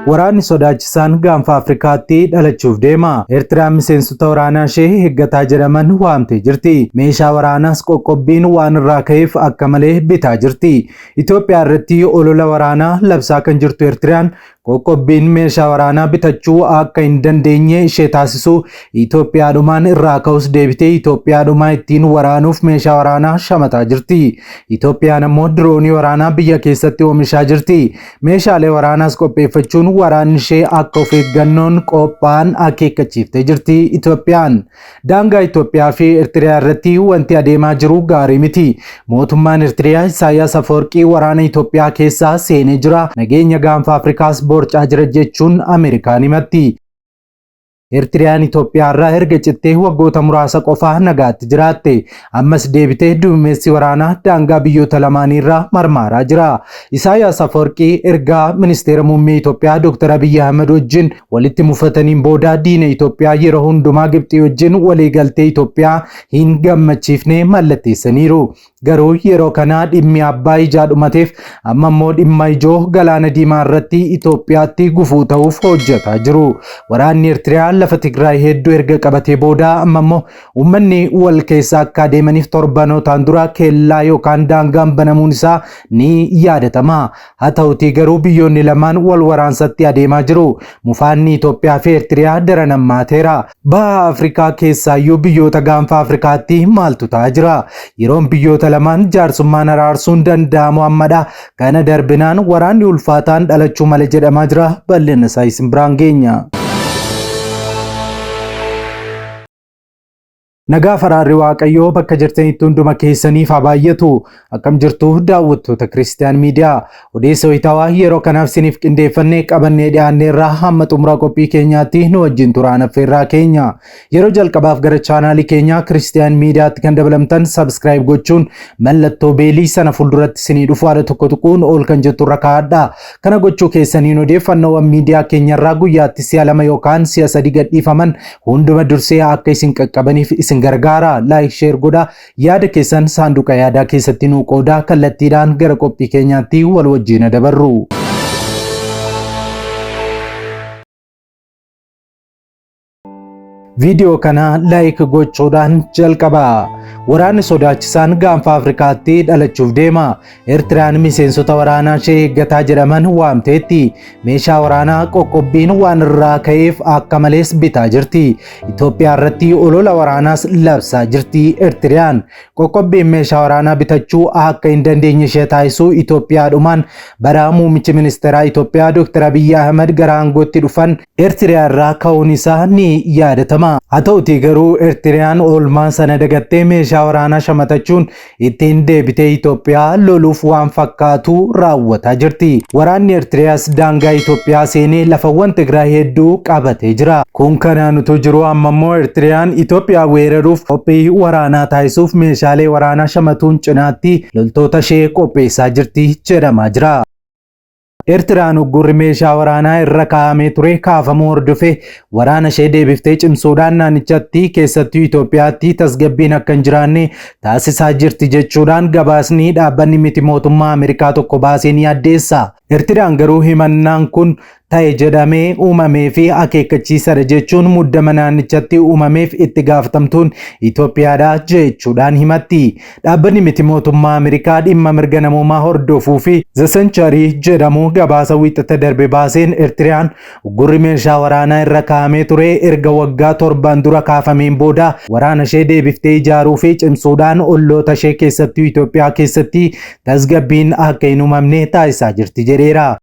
Waraanni sodaachisaan gaanfa Afrikaatti dhalachuuf deema. Eertiraan miseensota waraanaa ishee eeggataa jedhaman waamtee jirti. Meeshaa waraanaas qoqqobbiin waan irraa ka'eef akka malee bitaa jirti. Itoophiyaa irratti olola waraanaa labsaa kan jirtu Eertiraan qoqqobbiin meeshaa waraanaa bitachuu akka hin dandeenye ishee taasisu Itoophiyaadhumaan irraa ka'us deebitee Itoophiyaadhumaa ittiin waraanuuf meeshaa waraanaa shamataa jirti. Itoophiyaan ammoo diroonii waraanaa biyya keessatti oomishaa jirti. Meeshaalee waraanaas qopheeffachuun waraanni ishee akka of eeggannoon qophaa'an akeekkachiiftee jirti Itoophiyaan. Daangaa Itoophiyaa fi Eertiriyaa irratti wanti adeemaa jiru gaarii miti. Mootummaan Eertiriyaa Isaayyaas Afawarqii waraana Itoophiyaa keessaa seenee jira. Nageenya gaanfa Afrikaas borcaa jira jechuun Ameerikaan himatti. Eertiriyaan Itoophiyaa irraa erga cittee waggoota muraasa qofaa nagaatti jiraatte. Ammas deebitee duumessi waraanaa daangaa biyyoota lamaanii irraa marmaaraa jira. Isaayyaas Afawarqii ergaa ministeera muummee Itoophiyaa Dr. Abiyyi Ahmed wajjin walitti mufataniin booda diina Itoophiyaa yeroo hundumaa Gibxii wajjin waliigaltee Itoophiyaa hin gammachiifne mallatteessaniiru. Garuu yeroo kana dhimmi Abbaay ijaa dhumateef amma immoo dhimma ijoo galaana diimaa irratti Itoophiyaatti gufuu ta'uuf hojjetaa jiru. Waraanni Eertiriyaa lafa Tigraay hedduu erga qabatee booda amma immoo uummanni wal keessa akka adeemaniif torbanootaan dura kellaa yookaan daangaan banamuun isaa ni yaadatama. Haa ta'utii garuu biyyoonni lamaan wal waraansatti adeemaa jiru. Mufaanni Itoophiyaa fi Eertiriyaa daran hammaateera. Baha Afrikaa keessaayyuu biyyoota gaanfa Afrikaatti maaltu ta'aa jira? Yeroon biyyoota lamaan jaarsummaan araarsuun danda'amu ammadha. Kana darbinaan waraanni ulfaataan dhalachuu mala jedhamaa jira. Bal'ina isaa isin biraan geenya. Nagaa faraarri Waaqayyoo bakka jirtanitti hunduma keessaniif haa baay'atu. Akkam jirtu daawwattoota Kiristiyaan Miidiyaa. Odeessa wayitaawaa yeroo kanaaf isiniif qindeeffannee qabannee dhiyaanneerraa hamma xumura qophii keenyaatti nu wajjin turaan affeerraa keenya. Yeroo jalqabaaf gara chaanaalii keenyaa Kiristiyaan Miidiyaatti kan dabalamtan subscribe gochuun mallattoo beelii sana fuulduratti isinii dhufu haala tokko tuquun ol kan jettu irra kaa'adha. Kana gochuu keessaniin odeeffannoowwan miidiyaa keenyarraa guyyaatti si'a lama yookaan si'a sadi gadhiifaman hunduma dursee akka isin qaqqabaniif isin gargaara. Like, share godha. Yaada keessan saanduqa yaadaa keessatti nuu qooda. Kallattiidhaan gara qophii keenyaatti wal wajjin dabarru. Viidiyoo kana like gochuudhaan jalqaba. Waraanni sodaachisaan gaanfa Afrikaatti dhalachuuf deema. Eertiraan miseensota waraanaa ishee eeggataa jedhaman waamteetti. Meeshaa waraanaa qoqqobbiin waan irraa ka'eef akka malees bitaa jirti. Itoophiyaa irratti olola waraanaas labsaa jirti Eertiriyaan. Qoqqobbiin meeshaa waraanaa bitachuu akka hin dandeenye ishee taasisuu Itoophiyaadhumaan bara muummichi ministeeraa Itoophiyaa Dr. Abiyyi Ahmad gara aangootti dhufan Eertiriyaa irraa ka'uun isaa ni yaadatama. Haa ta'utii garuu Eertiriyaan oolmaa sana dagattee meeshaa waraanaa shamatachuun ittiin deebitee Itoophiyaa loluuf waan fakkaatu raawwataa jirti. Waraanni Eertiriyaas daangaa Itoophiyaa seenee lafawwan Tigraay hedduu qabatee jira. Kun kanaan utuu jiruu amma immoo Eertiriyaan Itoophiyaa weeraruuf qophii waraanaa taasisuuf meeshaalee waraanaa shamatuun cinaatti loltoota ishee qopheessaa jirti jedhamaa jira. Eertiraan uggurri meeshaa waraanaa irra kaa'amee ture kaafamuu hordofee waraana ishee deebiftee cimsuudhaan naannichatti keessattuu Itoophiyaatti tasgabbiin akka hin jiraanne taasisaa jirti jechuudhaan gabaasni dhaabbanni miti mootummaa Ameerikaa tokko baasee ni addeessa. Eertiraan garuu himannaan kun ta'e jedhamee uumamee fi akeekkachiisadha jechuun muddama naannichatti uumameef itti gaafatamtuun Itoophiyaadha jechuudhaan himatti. Dhaabbanni miti mootummaa Ameerikaa dhimma mirga namoomaa hordofuu fi The Century jedhamu gabaasa wiixata darbe baaseen Eertiriyaan uggurri meeshaa waraanaa irra kaa'amee ture erga waggaa torbaan dura kaafameen booda waraana ishee deebiftee ijaaruu fi cimsuudhaan olloota ishee keessattuu Itoophiyaa keessatti tasgabbiin akka hin uumamne taasisaa jirti jedheera.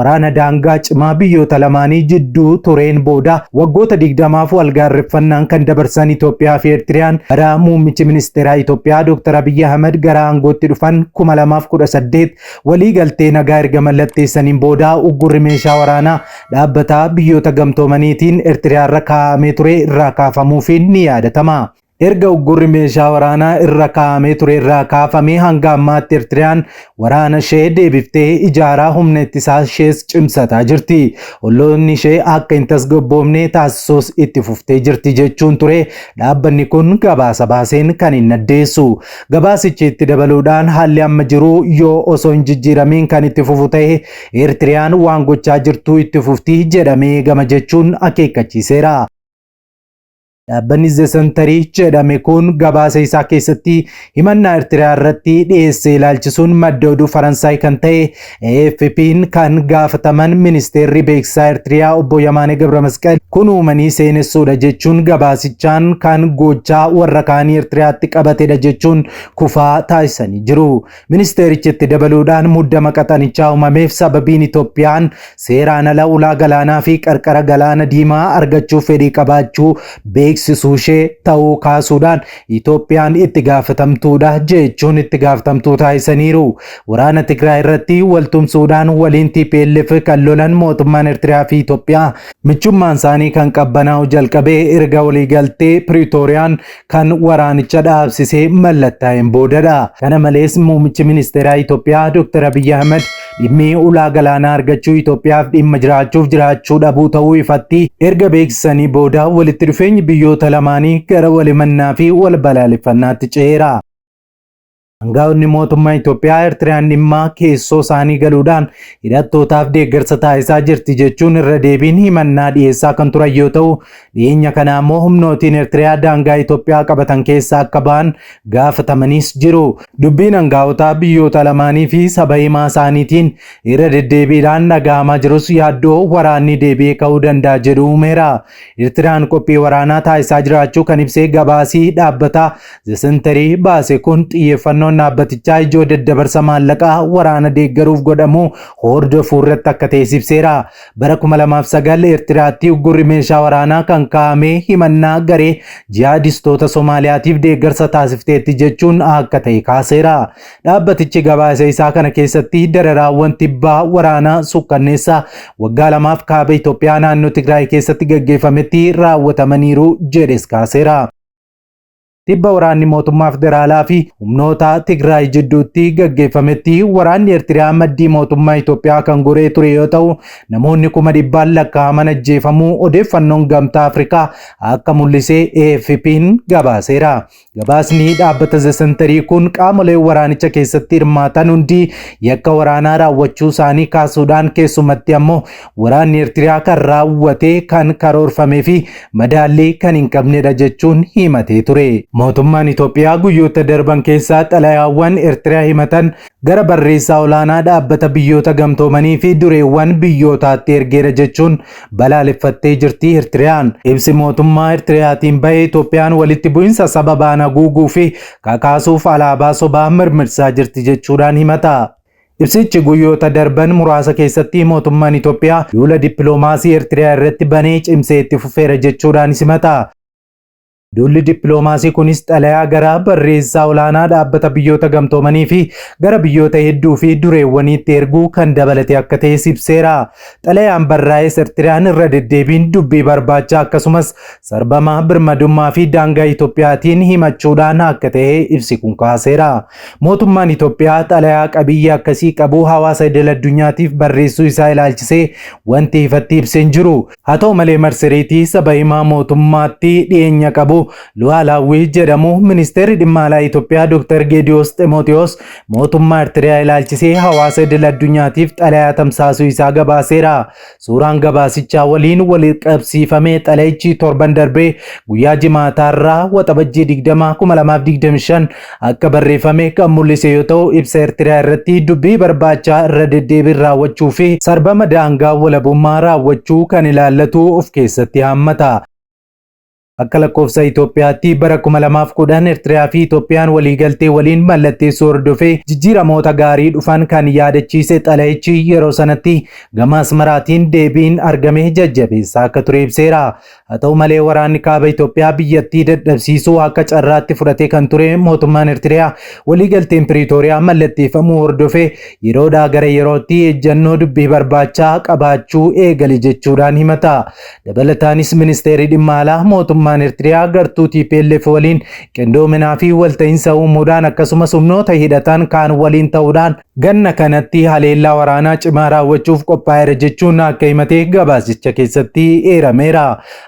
Waraana daangaa cimaa biyyoota lamaanii jidduu tureen booda waggoota 20f wal gaarreffannaan kan dabarsan Itoophiyaa fi Eertiriyaan bara muummichi ministeeraa Itoophiyaa Dr. Abiyyi Ahmad gara aangootti dhufan 2018 walii galtee nagaa erga mallatteessaniin booda uggurri meeshaa waraanaa dhaabbata biyyoota gamtoomaniitiin Eertiriyaarra kaa'amee ture irraa kaafamuufiin ni yaadatama. Erga uggurri meeshaa waraanaa irra kaa'amee ture irraa kaafamee hanga ammaatti Ertiriyaan waraana ishee deebiftee ijaaraa humna ittisaa ishees cimsataa jirti. Olloonni ishee akka hin tasgabboofne taasisuus itti fuftee jirti jechuun ture dhaabbanni kun gabaasa baaseen kan hin addeessu. Gabaasichi itti dabaluudhaan haalli amma jiru yoo osoo hin jijjiiramiin kan itti fufu ta'e Ertiriyaan waan gochaa jirtu itti fufti jedhamee eegama jechuun akeekkachiiseera. Dhaabbanni The Sentry jedhame kun gabaasa isaa keessatti himannaa Ertiriyaa irratti dhiyeesse ilaalchisuun madda oduu Faransaay kan ta'e AFP'n kan gaafataman ministeerri beeksisaa Ertiriyaa obbo Yamaanee Gabramasqal kun uumanii seenessuudha jechuun gabaasichaan kan gochaa warra kaanii Ertiriyaatti qabatedha jechuun kufaa taasisanii jiru. Ministeerichi itti dabaluudhaan muddama qaxanichaa uumameef sababiin Itoophiyaan seeraan ala ulaa galaanaa fi qarqara galaana diimaa argachuuf fedhii qabaachuu beeksisuu ishee ta'uu kaasuudhaan Itoophiyaan itti gaafatamtuudha jechuun itti gaafatamtuu taasisaniiru. Waraana Tigraay irratti waltumsuudhaan waliin TPLF kan lolan mootummaan Eertiraa fi Itoophiyaa michummaan isaanii kan qabbanaa'u jalqabee erga waliigaltee Piriitooriyaan kan waraanicha dhaabsisee mallattaa'een boodadha. Kana malees muummichi ministeeraa Itoophiyaa Dr. Abiyyi Ahmed dhimmi ulaa galaanaa argachuu Itoophiyaaf dhimma jiraachuuf jiraachuu dhabuu ta'uu ifatti erga beeksisanii booda walitti dhufeenyi biyyoota lamaanii gara walimannaa fi wal balaaleffannaatti ce'eera. Aangaa'onni mootummaa Itoophiyaa Eertiriyaan dhimma keessoo isaanii galuudhaan hidhattootaaf deeggarsa taasisaa jirti jechuun irra deebiin himannaa dhiyeessaa kan turan yoo ta'u, dhiyeenya kana ammoo humnootiin Eertiriyaa daangaa Itoophiyaa qabatan keessa akka ba'an gaafatamaniis jiru. Dubbiin aangaa'otaa biyyoota lamaanii fi saba himaa isaaniitiin irra deddeebiidhaan dhaga'amaa jirus yaaddoo waraanni deebi'ee ka'uu danda'a jedhu uumeera. Eertiraan qophii waraanaa taasisaa jiraachuu kan ibsee gabaasii dhaabbata The Sentry baase kun xiyyeeffannoon dhaabbatichaa ijoo daddabarsa maallaqaa waraana deeggaruuf godhamu hordofuu irratti akka ta'e ibseera. Bara 2009 Eertiraatti uggurri meeshaa waraanaa kan kaa'ame himannaa garee jihaadistoota Somaaliyaatiif deeggarsa taasifteetti jechuun akka ta'e kaaseera. Dhaabbatichi gabaasa isaa kana keessatti dararaawwan tibbaa waraanaa sukkanneessaa waggaa lamaaf kaaba Itoophiyaa naannoo Tigraay keessatti gaggeeffametti raawwatamaniiru jedhes kaaseera. Tibba waraanni mootummaa federaalaa fi humnoota Tigraay jidduutti gaggeeffametti waraanni Eertiriyaa maddii mootummaa Itoophiyaa kan goree ture yoo ta'u, namoonni 100,000 lakkaa'aman ajjeefamuu odeeffannoon Gamtaa Afrikaa akka mul'ise AFP'n gabaaseera. Gabaasni dhaabbata The Sentry kun qaamoleen waraanicha keessatti hirmaatan hundi yakka waraanaa raawwachuu isaanii kaasuudhaan keessumatti ammoo waraanni Eertiriyaa kan raawwate kan karoorfamee fi madaallii kan hin qabnedha jechuun himatee ture. Mootummaan Itoophiyaa guyyoota darban keessaa xalayaawwan Eertiriyaa himatan gara barreessaa olaanaa dhaabbata biyyoota gamtoomanii fi dureewwan biyyootaatti ergeera jechuun balaaleffattee jirti Eertiriyaan. Ibsi mootummaa Eertiriyaatiin bahe Itoophiyaan walitti bu'insa sababaan haguuguu fi kakaasuuf alaabaa sobaa mirmirsaa jirti jechuudhaan himata. Ibsichi guyyoota darban muraasa keessatti mootummaan Itoophiyaa duula dippiloomaasii Eertiriyaa irratti banee cimsee itti fufeera jechuudhaan himata. Duulli dippiloomaasii kunis xalayaa gara barreessaa olaanaa dhaabbata biyyoota gamtoomanii fi gara biyyoota hedduu fi dureewwaniitti erguu kan dabalate akka ta'e ibseera. Xalayaan barraa'es Eertiriyaan irra deddeebiin dubbii barbaacha akkasumas sarbama birmadummaa fi daangaa Itoophiyaatiin himachuudhaan akka ta'e ibsi kun kaaseera. Mootummaan Itoophiyaa xalayaa qabiyyee akkasii qabu hawaasa idil addunyaatiif barreessuu isaa ilaalchisee wanti ifatti ibsee hin jiru. Haa ta'u malee marsariitii saba himaa mootummaatti dhiyeenya qabu Lu'aalaawwii jedhamu ministeerri dhimma alaa Itoophiyaa Dr. Geediyoos Ximootiyoos mootummaa Eertiriyaa ilaalchisee hawaasa idil addunyaatiif xalayaa tamsaasuu isaa gabaaseera. Suuraan gabaasichaa waliin wal qabsiifamee xalayichi torban darbee guyyaa jimaataarraa waxabajjii 20 2025 akka barreeffame kan mul'ise yoo ta'u ibsa Eertiriyaa irratti dubbii barbaachaa irra deddeebiin raawwachuu fi sarbama daangaa walabummaa raawwachuu kan ilaallatu of keessatti haammata. Akka lakkoofsa Itoophiyaatti bara 2010 Eertiriyaa fi Itoophiyaan waliigaltee waliin mallatteessuu hordofee jijjiiramoota gaarii dhufan kan yaadachiise xalayichi yeroo sanatti gama Asmaraatiin deebiin argame jajjabeessaa akka ture ibseera. Haa ta'u malee waraanni kaaba Itoophiyaa biyyattii dadhabsiisuu akka carraatti fudhatee kan ture mootummaan Eertiriyaa waliigalteen Piriitooriyaa mallatteeffamuu hordofee yeroodhaa gara yerootti ejjannoo dubbii barbaachaa qabaachuu eegale jechuudhaan himata. Dabalataanis ministeerri dhimma alaa mootummaa Mootummaan Eertiriyaa gartuu tplf waliin qindoominaa fi walta'iinsa uumuudhaan akkasumas humnoota hidhatan kaan waliin ta'uudhaan ganna kanatti haleellaa waraanaa cimaa raawwachuuf qophaa'eera jechuun akka himate gabaasicha keessatti eerameera.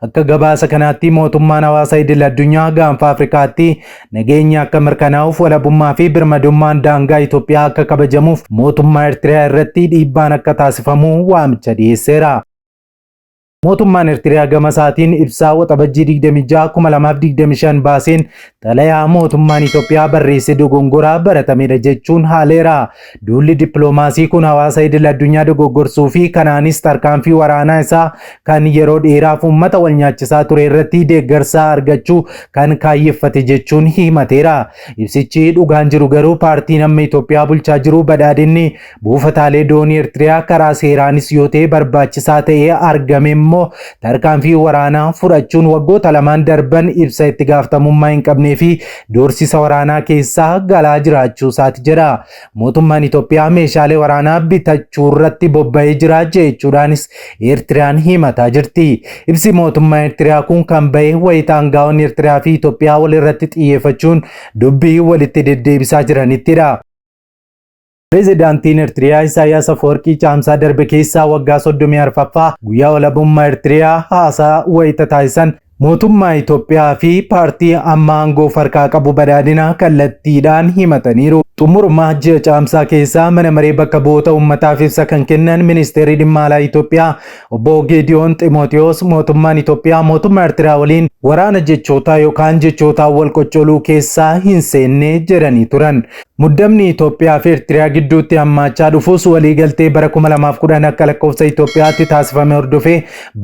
Akka gabaasa kanaatti mootummaan hawaasa idil addunyaa gaanfa Afrikaatti nageenyi akka mirkanaa'uuf walabummaa fi birmadummaan daangaa Itoophiyaa akka kabajamuuf mootummaa Eertiriyaa irratti dhiibbaan akka taasifamu waamicha dhiyeesseera. Mootummaan Ertiriyaa gama isaatiin ibsaa Waxabajjii 26, 2025 baaseen xalayaa mootummaan Itoophiyaa barreesse dogongoraa baratamedha jechuun haaleera. Duulli dippiloomaasii kun hawaasa idil addunyaa dogoggorsuu fi kanaanis tarkaanfii waraanaa isaa kan yeroo dheeraaf uummata wal nyaachisaa ture irratti deeggarsa argachuu kan kaayyeffate jechuun himateera. Ibsichi dhugaan jiru garuu paartiin amma Itoophiyaa bulchaa jiru badhaadhinni Buufataalee doonii Ertiriyaa karaa seeraanis yoo ta'e barbaachisaa ta'ee argame immoo tarkaanfii waraanaa fudhachuun waggoota lamaan darban ibsa itti gaafatamummaa hin qabnee fi doorsisa waraanaa keessaa galaa jiraachuu isaati jedha. Mootummaan Itoophiyaa meeshaalee waraanaa bitachuurratti bobba'ee jira jechuudhaanis Eertiriyaan himataa jirti. Ibsi mootummaa Eertiriyaa kun kan ba'e wayita angaa'onni Eertiriyaa fi Itoophiyaa walirratti xiyyeeffachuun dubbii walitti deddeebisaa jiranittidha. Pireezidaantiin Ertiriyaa Isaayyaas Afawarqii Caamsaa darbe keessaa waggaa 34ffaa guyyaa walabummaa Ertiriyaa haasaa wayita taasisan mootummaa Itoophiyaa fi paartii amma aangoo of harkaa qabu badhaadhina kallattiidhaan himataniiru. Xumuruma ji'a Caamsaa keessaa mana maree bakka bu'oota uummataaf ibsa kan kennan ministeerri dhimma alaa Itoophiyaa Obbo Geediyoon Ximootiyoos mootummaan Itoophiyaa mootummaa Ertiraa waliin waraana jechootaa yookaan jechootaan wal qoccoluu keessaa hin seenne jedhanii turan. Muddamni Itoophiyaa fi Ertiriyaa gidduutti hammaachaa dhufus waliigaltee bara 2010 akka lakkoofsa Itoophiyaatti taasifame hordofee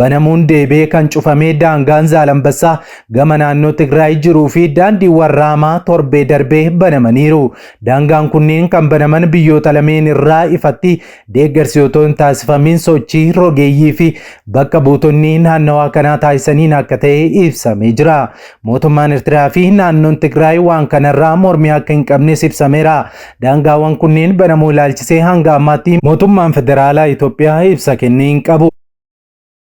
banamuun deebi'ee kan cufamee daangaan Zaalambassaa gama naannoo Tigraay jiruu fi daandiiwwan Raamaa torbee darbee banamaniiru. Daangaan kunneen kan banaman biyyoota lameen irraa ifatti Deeggarsi otoo hin taasifamiin sochii rogeeyyii fi bakka buutonni naannawaa kanaa taasisaniin akka ta'e ibsamee jira. Mootummaan Ertiraa fi naannoon Tigraay waan kanarraa mormii akka hin qabnes ibsameera. Daangaawwan kunneen banamuu ilaalchisee hanga ammaatti mootummaan federaalaa Itoophiyaa ibsa kennee hin qabu.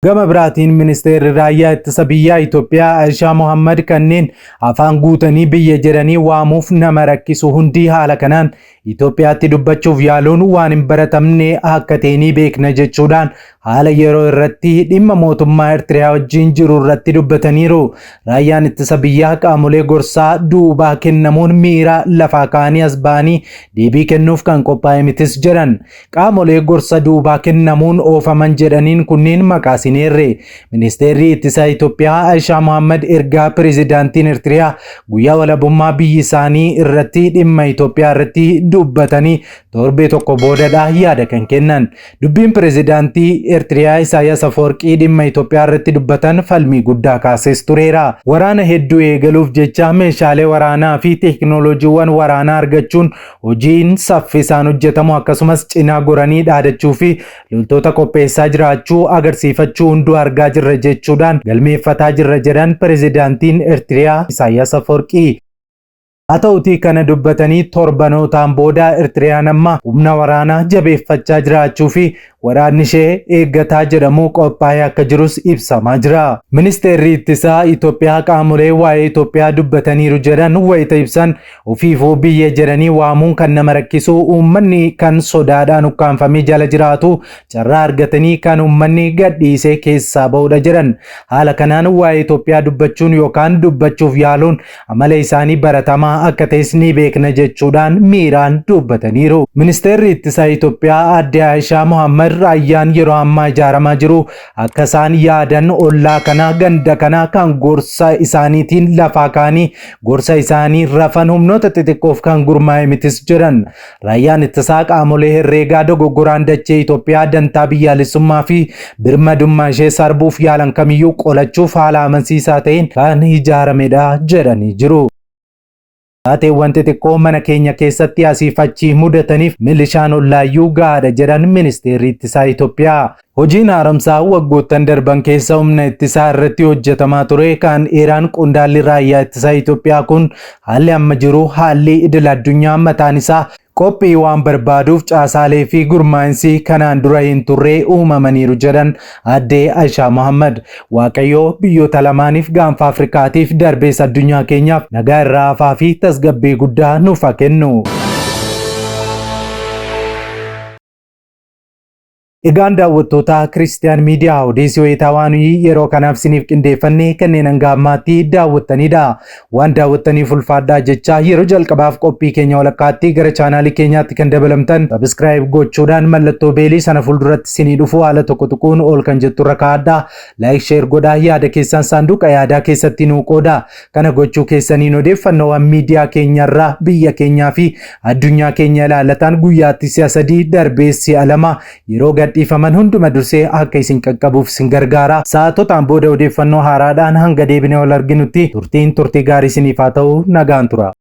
Gama biraatiin ministeerri raayyaa ittisa biyyaa Itoophiyaa Ayishaa Mohammad kanneen afaan guutanii biyya jedhanii waamuuf nama rakkisu hundi haala kanaan Itoophiyaatti dubbachuuf yaaluun waan hin baratamne akka ta'e ni beekna jechuudhaan haala yeroo irratti dhimma mootummaa Ertiriyaa wajjin jiru irratti dubbataniiru. Raayyaan ittisa biyyaa qaamolee gorsaa duubaa kennamuun miira lafaa ka'anii as ba'anii deebii kennuuf kan qophaa'e mitis jedhan. Qaamolee gorsa duubaa kennamuun oofaman jedhaniin kunneen maqaas hin eerre. Ministeerri Ittisaa Itoophiyaa Ayishaa Mohammad ergaa pirezidaantiin Ertiriyaa guyyaa walabummaa biyyi isaanii irratti dhimma Itoophiyaa irratti dubbatanii torbee tokko boodadha yaada kan kennan. Dubbiin pirezidaantii Ertiriyaa Isaayyaas Afawarqii dhimma Itoophiyaa irratti dubbatan falmii guddaa kaasees tureera. Waraana hedduu eegaluuf jecha meeshaalee waraanaa fi teekinooloojiiwwan waraanaa argachuun Hojiin saffisaan hojjetamu akkasumas cinaa goranii dhaadachuu fi loltoota qopheessaa jiraachuu agarsiifachuu hunduu argaa jirra jechuudhaan galmeeffataa jirra jedhan pirezidaantiin Ertiriyaa Isaayyaas Afawarqii. Haa ta'utii kana dubbatanii torbanootaan booda Ertiriyaan amma humna waraanaa jabeeffachaa jiraachuu fi Waraanni ishee eeggataa jedhamu qophaa'ee akka jirus ibsamaa jira. Ministeerri Ittisaa Itoophiyaa qaamolee waa'ee Itoophiyaa dubbataniiru jedhan wayita ibsan ofiifuu biyya jedhanii waamuun kan nama rakkisu uummanni kan sodaadhaan ukkaamfamee jala jiraatu carraa argatanii kan uummanni gadhiisee keessaa ba'udha jedhan. Haala kanaan waa'ee Itoophiyaa dubbachuun yookaan dubbachuuf yaaluun amala isaanii baratamaa akka ta'es ni beekna jechuudhaan miiraan dubbataniiru. Ministeerri Ittisaa Itoophiyaa Aadde Aayishaa Mohammad raayyaan yeroo ammaa ijaaramaa jiru akka isaan yaadan ollaa kana ganda kana kan gorsa isaaniitiin lafaa ka'anii gorsa isaanii rafan humnoota xixiqqoof kan gurmaa'e mitis jedhan. Raayyaan ittisaa qaamolee herreegaa dogoggoraan dachee Itoophiyaa dantaa biyyaalessummaa fi birmadummaa ishee sarbuuf yaalan kamiyyuu qolachuuf haala amansiisaa ta'een kan ijaaramedha jedhanii jiru. Taateewwan xixiqqoo mana keenya keessatti asiif achi mudataniif milishaan ollaayyuu gahaadha jedhan ministeerri ittisaa Itoophiyaa. Hojiin haaromsaa waggoottan darban keessa humna ittisaa irratti hojjetamaa ture kan eeraan qondaalli raayyaa ittisaa Itoophiyaa kun haalli amma jiru haalli idil addunyaa mataan isaa Qophii waan barbaaduuf caasaalee fi gurmaa'insi kanaan dura hin turre uumamaniiru jedhan Aadde Ayishaa Mohammad. Waaqayyoo biyyoota lamaaniif gaanfa Afrikaatiif darbees addunyaa keenyaaf nagaa irraa hafaa fi tasgabbii guddaa nuuf haa kennu. Egaan daawwattoota Kiristiyaan Miidiyaa odeessi wayitaawaa nuyi yeroo kanaaf siniif qindeeffanne kanneen hanga ammaatti daawwattanidha. Waan daawwattaniif ulfaadhaa jechaa yeroo jalqabaaf qophii keenya walakkaatti gara chaanaalii keenyaatti kan dabalamtan subscribe gochuudhaan mallattoo beelii sana fuulduratti sinii dhufu haala tokko tuquun ol kan jettu irra kaa'adhaa. Like share godhaa yaada keessan saanduqa yaadaa keessatti nuu qoodaa. Kana gochuu keessaniin odeeffannoowwan miidiyaa keenyarraa biyya keenyaa fi addunyaa keenya ilaallatan guyyaatti si'a 3 darbees si'a 2 yeroo gadhiifaman hunduma dursee akka isin qaqqabuuf isin gargaara. Sa'aatotaan booda odeeffannoo haaraadhaan hanga deebinee wal arginutti turtiin turtii gaarii isiniif haa ta'u nagaan tura.